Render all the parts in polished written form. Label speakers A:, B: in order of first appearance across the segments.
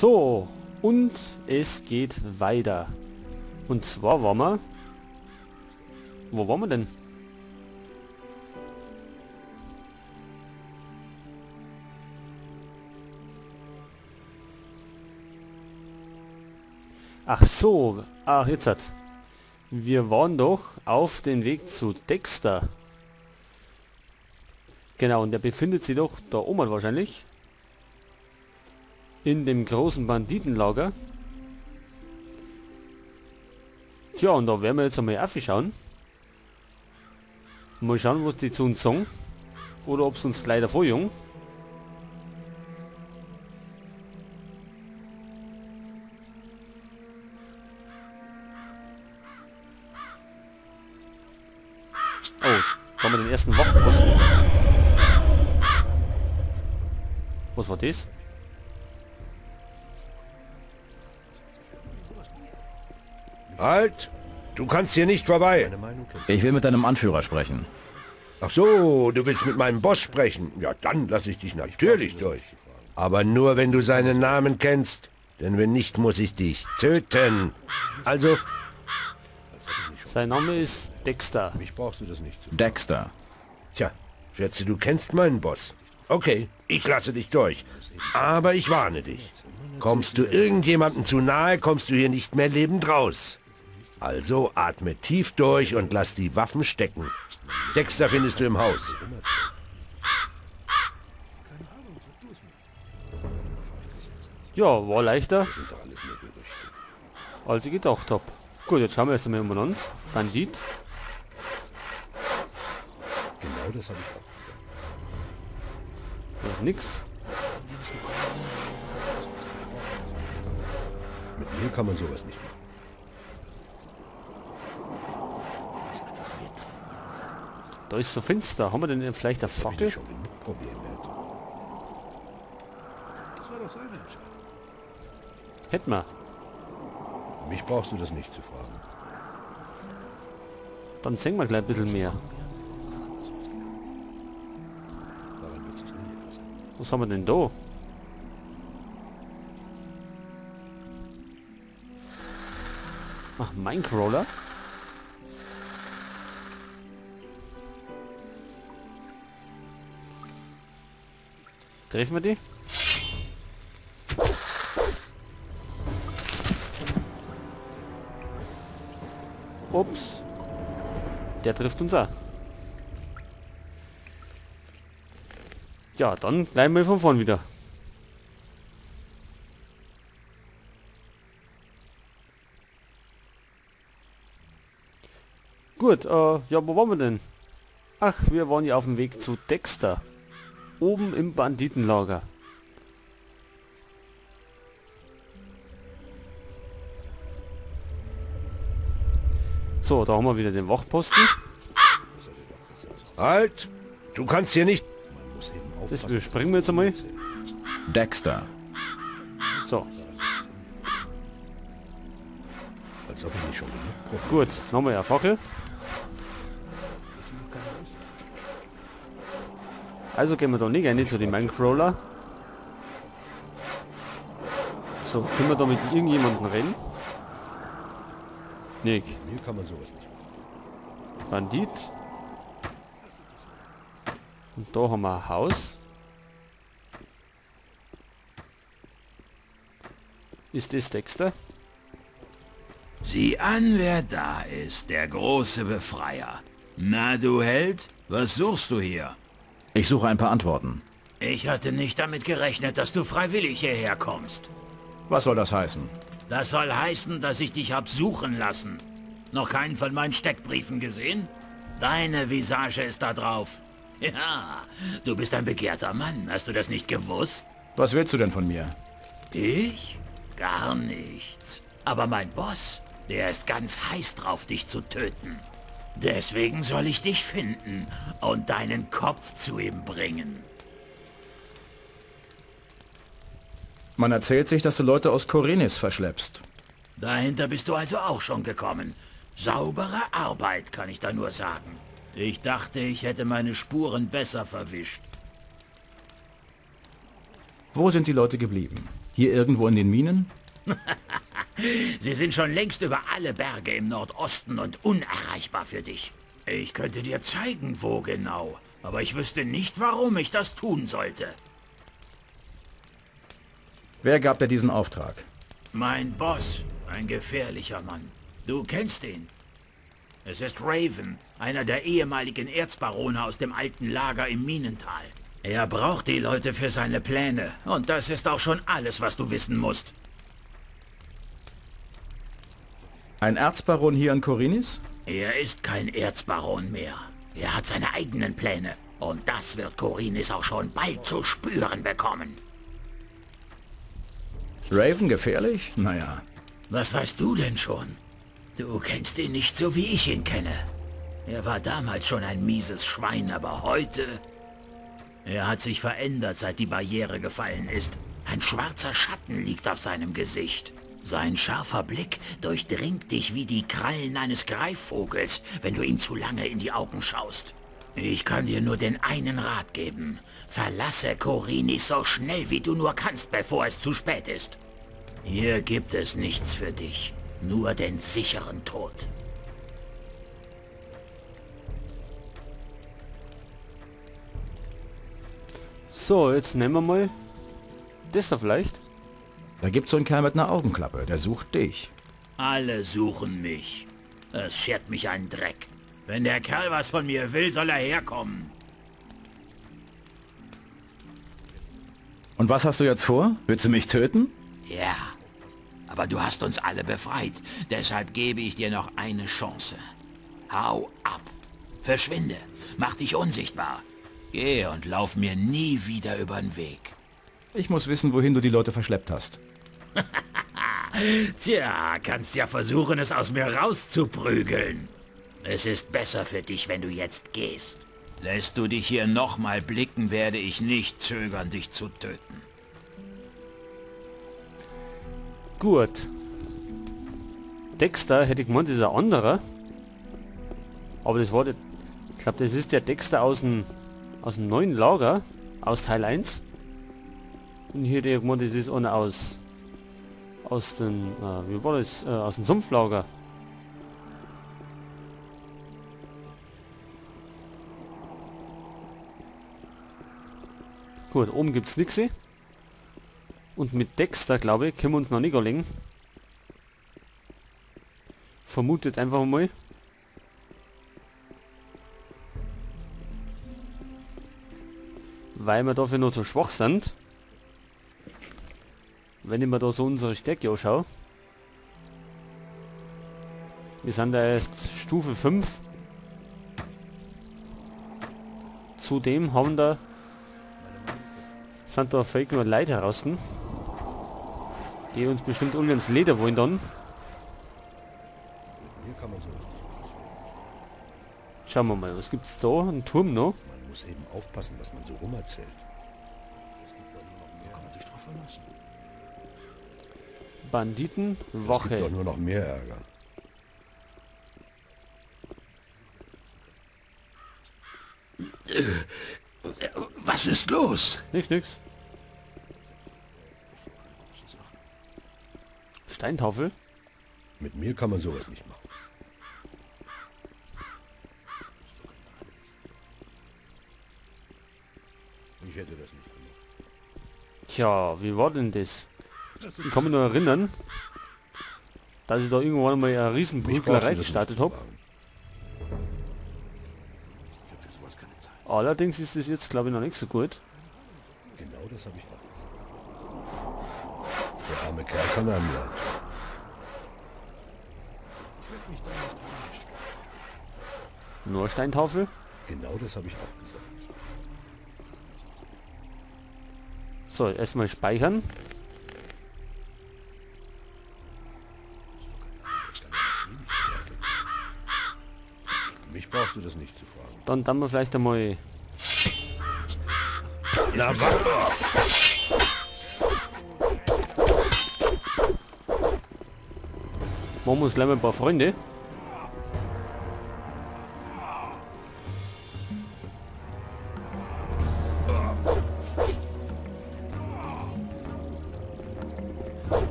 A: So, und es geht weiter. Und zwar waren wir... Wo waren wir denn? Ach so, ach jetzt hat. Wir waren doch auf dem Weg zu Dexter. Genau, und der befindet sich doch da oben wahrscheinlich. In dem großen Banditenlager. Tja, und da werden wir jetzt einmal aufschauen. Mal schauen, was die zu uns sagen. Oder ob sie uns gleich davor jagen. Oh, da haben wir den ersten Wachposten. Was war das?
B: Halt! Du kannst hier nicht vorbei.
C: Ich will mit deinem Anführer sprechen.
B: Ach so, du willst mit meinem Boss sprechen. Ja, dann lasse ich dich natürlich durch. Aber nur, wenn du seinen Namen kennst. Denn wenn nicht, muss ich dich töten. Also...
A: Sein Name ist Dexter.
B: Mich brauchst du das nicht zu.
C: Dexter.
B: Tja, schätze, du kennst meinen Boss. Okay, ich lasse dich durch. Aber ich warne dich. Kommst du irgendjemandem zu nahe, kommst du hier nicht mehr lebend raus. Also atme tief durch und lass die Waffen stecken. Dexter findest du im Haus.
A: Ja, war leichter, als ich gedacht habe. Gut, jetzt schauen wir erst einmal umeinander. Bandit.
B: Genau das habe ich auch gesagt.
A: Noch nix.
B: Mit mir kann man sowas nicht machen.
A: Da ist so finster. Haben wir denn vielleicht eine Fackel? Hätten wir.
B: Mich brauchst du das nicht zu fragen.
A: Dann sehen wir gleich ein bisschen mehr. Was haben wir denn da? Ach, Minecrawler. Treffen wir die? Ups. Der trifft uns auch. Ja, dann gleich mal von vorn wieder. Gut, ja, wo waren wir denn? Ach, wir waren ja auf dem Weg zu Dexter. Oben im Banditenlager. So, da haben wir wieder den Wachposten.
B: Halt! Du kannst hier nicht...
A: Das überspringen wir jetzt einmal.
C: Dexter.
A: So.
B: Als ob ich nicht schon genug.
A: Gut, nochmal eine Fackel. Also gehen wir da nicht rein zu den Minecrawler. So, können wir da mit irgendjemandem reden? Nick.
B: Mir kann man sowas nicht machen.
A: Bandit. Und da haben wir ein Haus. Ist das Dexter?
D: Sieh an, wer da ist, der große Befreier. Na du Held, was suchst du hier?
C: Ich suche ein paar Antworten.
D: Ich hatte nicht damit gerechnet, dass du freiwillig hierher kommst.
C: Was soll das heißen?
D: Das soll heißen, dass ich dich hab suchen lassen. Noch keinen von meinen Steckbriefen gesehen? Deine Visage ist da drauf. Ja, du bist ein begehrter Mann. Hast du das nicht gewusst?
C: Was willst du denn von mir?
D: Ich? Gar nichts. Aber mein Boss, der ist ganz heiß drauf, dich zu töten. Deswegen soll ich dich finden und deinen Kopf zu ihm bringen.
C: Man erzählt sich, dass du Leute aus Khorinis verschleppst.
D: Dahinter bist du also auch schon gekommen. Saubere Arbeit, kann ich da nur sagen. Ich dachte, ich hätte meine Spuren besser verwischt.
C: Wo sind die Leute geblieben? Hier irgendwo in den Minen?
D: Sie sind schon längst über alle Berge im Nordosten und unerreichbar für dich. Ich könnte dir zeigen, wo genau, aber ich wüsste nicht, warum ich das tun sollte.
C: Wer gab dir diesen Auftrag?
D: Mein Boss, ein gefährlicher Mann. Du kennst ihn. Es ist Raven, einer der ehemaligen Erzbarone aus dem alten Lager im Minental. Er braucht die Leute für seine Pläne und das ist auch schon alles, was du wissen musst.
C: Ein Erzbaron hier in Khorinis?
D: Er ist kein Erzbaron mehr. Er hat seine eigenen Pläne. Und das wird Khorinis auch schon bald zu spüren bekommen.
C: Raven gefährlich? Naja.
D: Was weißt du denn schon? Du kennst ihn nicht so, wie ich ihn kenne. Er war damals schon ein mieses Schwein, aber heute... Er hat sich verändert, seit die Barriere gefallen ist. Ein schwarzer Schatten liegt auf seinem Gesicht. Sein scharfer Blick durchdringt dich wie die Krallen eines Greifvogels, wenn du ihm zu lange in die Augen schaust. Ich kann dir nur den einen Rat geben. Verlasse Khorinis so schnell, wie du nur kannst, bevor es zu spät ist. Hier gibt es nichts für dich, nur den sicheren Tod.
A: So, jetzt nehmen wir mal das da vielleicht.
C: Da gibt's so einen Kerl mit einer Augenklappe, der sucht dich.
D: Alle suchen mich. Es schert mich einen Dreck. Wenn der Kerl was von mir will, soll er herkommen.
C: Und was hast du jetzt vor? Willst du mich töten?
D: Ja, aber du hast uns alle befreit. Deshalb gebe ich dir noch eine Chance. Hau ab. Verschwinde. Mach dich unsichtbar. Geh und lauf mir nie wieder über den Weg.
C: Ich muss wissen, wohin du die Leute verschleppt hast.
D: Tja, kannst ja versuchen, es aus mir rauszuprügeln. Es ist besser für dich, wenn du jetzt gehst. Lässt du dich hier nochmal blicken, werde ich nicht zögern, dich zu töten.
A: Gut. Dexter, hätte ich gemeint, ist ein anderer. Aber das war der... Ich glaube, das ist der Dexter aus dem neuen Lager, aus Teil 1. Und hier der gemeint, das ist einer aus dem, wie war das? Aus dem Sumpflager. Gut, oben gibt's nichts. Und mit Dexter, glaube ich, können wir uns noch nicht anlegen. Vermutet einfach mal. Weil wir dafür noch zu schwach sind. Wenn ich mir da so unsere Stärke anschaue. Wir sind da erst Stufe 5. Zudem haben da sind da völlig nur Leute heraus, die uns bestimmt alle ins Leder wollen dann. Schauen wir mal, was gibt's da? Ein Turm noch?
B: Man muss eben aufpassen, was man so rumerzählt. Da kann man sich drauf verlassen.
A: Banditenwache.
B: Es gibt doch nur noch mehr Ärger. Was ist los?
A: Nix, nix. Steintafel?
B: Mit mir kann man sowas nicht machen. Ich hätte das nicht gemacht.
A: Tja, wie war denn das? Ich kann mich nur erinnern, dass ich da irgendwann mal eine Riesenprüglerei gestartet habe. Allerdings ist es jetzt, glaube ich, noch nicht so gut.
B: Genau das habe ich auch gesagt. Der arme Kerl kann einem leid.
A: Nur Steintafel?
B: Genau das habe ich auch gesagt.
A: So, erstmal speichern.
B: Mich brauchst du das nicht zu fragen.
A: Dann dann wir vielleicht einmal.
B: Na, warte.
A: Machen wir uns gleich mal ein paar Freunde.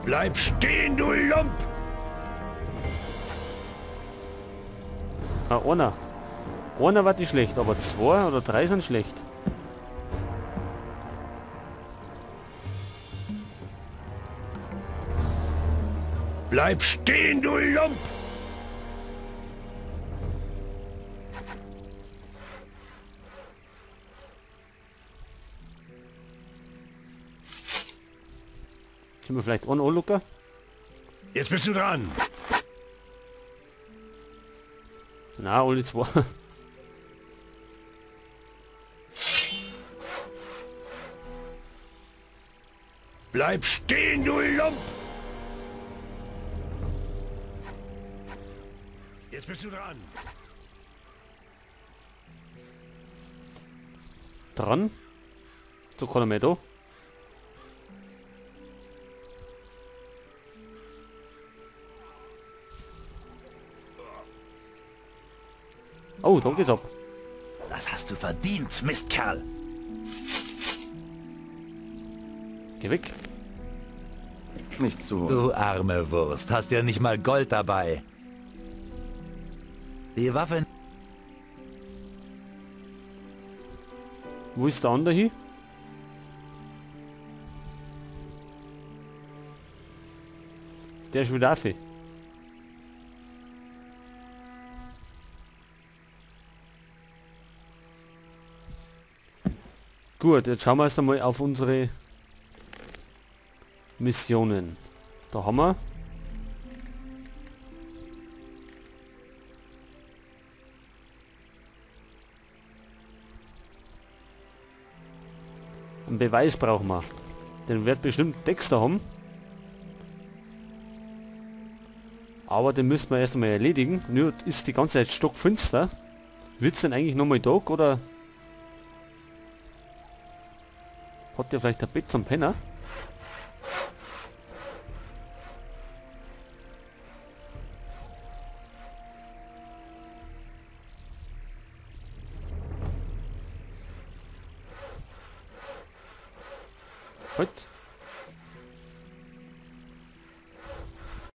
B: Bleib stehen, du Lump!
A: Ah, einer. Einer war nicht schlecht, aber 2 oder 3 sind schlecht.
B: Bleib stehen, du Lump!
A: Können wir vielleicht einen anlocken?
B: Jetzt bist du dran.
A: Na, alle 2.
B: Bleib stehen, du Lump! Jetzt bist du dran.
A: Dran? So kann er mehr da. Oh, da geht's ab.
E: Das hast du verdient, Mistkerl.
A: Geh weg.
C: Nichts zu holen.
E: Du arme Wurst, hast ja nicht mal Gold dabei. Die Waffe...
A: Wo ist der andere hin? Der ist wieder auf. Gut, jetzt schauen wir erst einmal auf unsere Missionen. Da haben wir einen Beweis brauchen wir. Den wird bestimmt Dexter haben. Aber den müssen wir erst einmal erledigen. Nur ist die ganze Zeit stockfinster. Wird's denn eigentlich nochmal Tag oder hat der vielleicht ein Bett zum Penner? Halt.